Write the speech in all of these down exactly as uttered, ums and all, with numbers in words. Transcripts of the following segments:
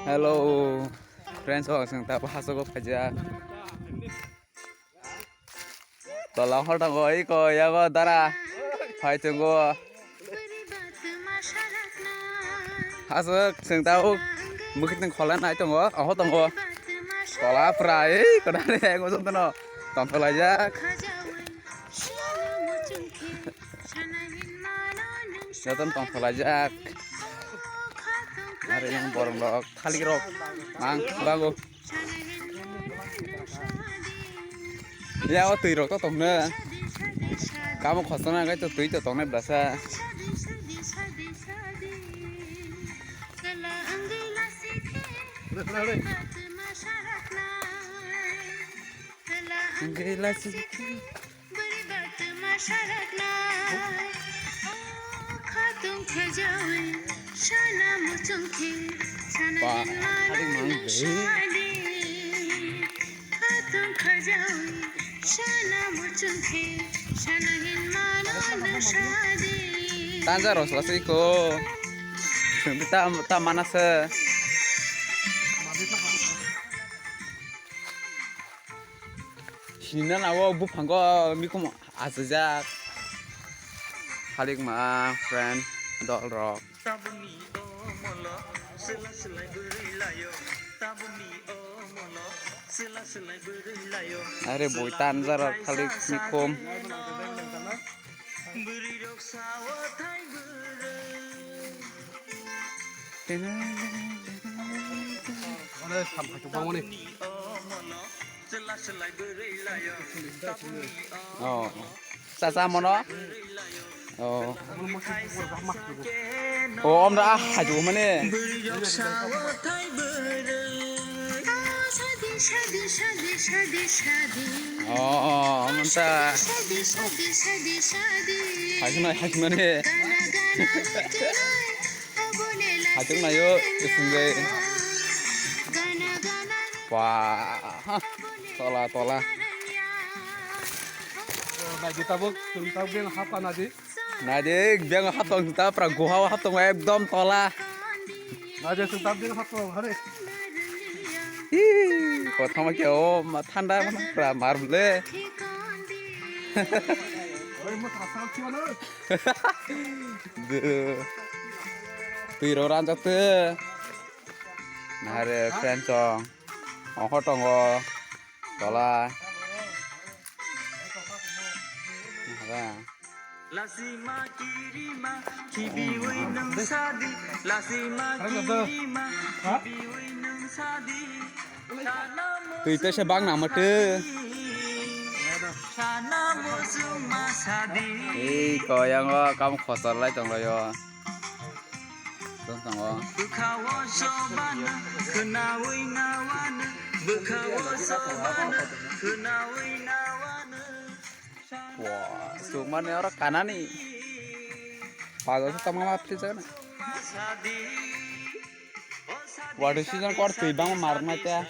Hello, friends, o chwng tabuk hasogo phaijak. Tola hor tongo, iko yago dara phai tongo. Hasok chwng tabuk mwkhitwng khola nai tongo, oho tongo. Tola pura, ei, kodale, ego jotono tongthok laijak. Jotono tongthok laijak. Are yang borok rok, thalik rok, mang, bago. Ya, o twi rok to tongna. Kamo khosona gai to twi to tongnai blasa. Gela si. Ba, hari mang gei. Tanja rosla siko. Sungbi ta, ta mana se. Sinina nawo buphango mikum asajak. Halikma friend dol rok. Are boi tanjaro khalik mikhum. Oh. Chacha mono. Oh. Oh, omra haju mane. Oh, oh, omta. Haju nai, haju mane. Haju nayo, isingai. Wah, tola, tola. Naidi tabuk, chwng tabuk beng hapa naidi. Naidi beng haptong ta pra guha haptong ekdom tola. Naidi chwng tabuk beng haptong hari. Ih, kothoma khe o ma thanda mana pra mar bole. Oi mo thasa chimano. Twi ro ranjak te. Nare friend chong. Ongkho tongo. Tola. Nahara. Lasima kirima khibiwi nung sadi. Lasima kirima khibiwi nung sadi. Twi tesa bang nang mate. Sana musuma sadi. Ei koyango kam khosor lai tong laio. Tong tongo. Bwkhao sobano khwnawi nawano, bwkhao sobano khwnawi nawano. Wah, sumane oro kanani. Pago se tongma ma philjakna. Water season kor twi bang marna kya.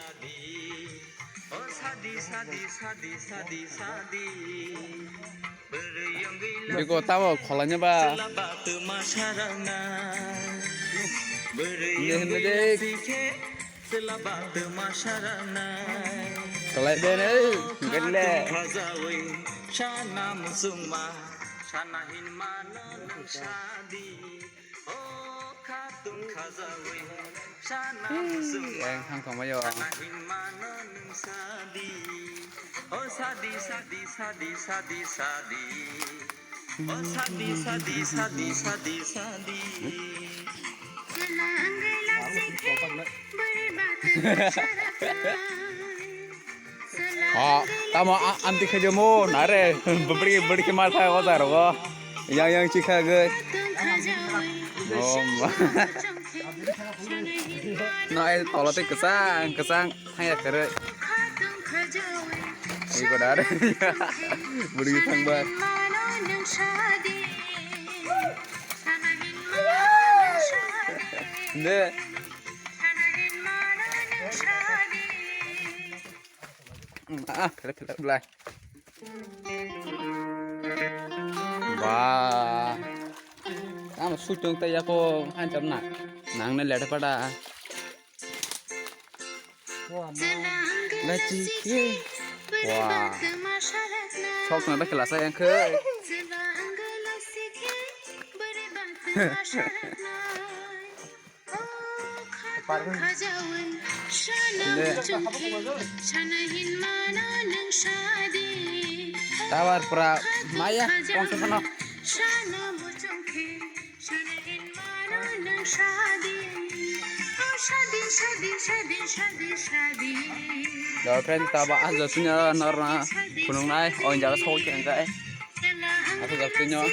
Biko tamo kholaino ba. Hindi, hindi, hindi. Kalai bene, gelle. Sana musuma, sana hinmano nung sadi. O khatung khajawi sana musung. Yang thang thang mayo. Sana hinmano nung sadi. O sadi, sadi, sadi, sadi, sadi. O sadi, sadi, sadi, sadi, sadi. Sela anggela sikhe bari baat. Ha, tamo a-, anti khajomo, nare, bwbri, bwbri khe mar thai o jaga rogo. Yang, yang chikha goi. Oh, ma. No, eh, tolo tei kwchang, kwchang, thangya khere. Ego dare. Bwrwi thangba. Ne. Ah, phela, phela, blai. Ba. Tamo sui tong tei yako hancam na. Nang ne lede pada. Lachi khe. Wah. Sok na bakla sa yang khe. Tower pura maya kongsa kono. Yo friend, taba ang jotino norna phunuknai, o jaga sok khe ang kai. Aku jotino.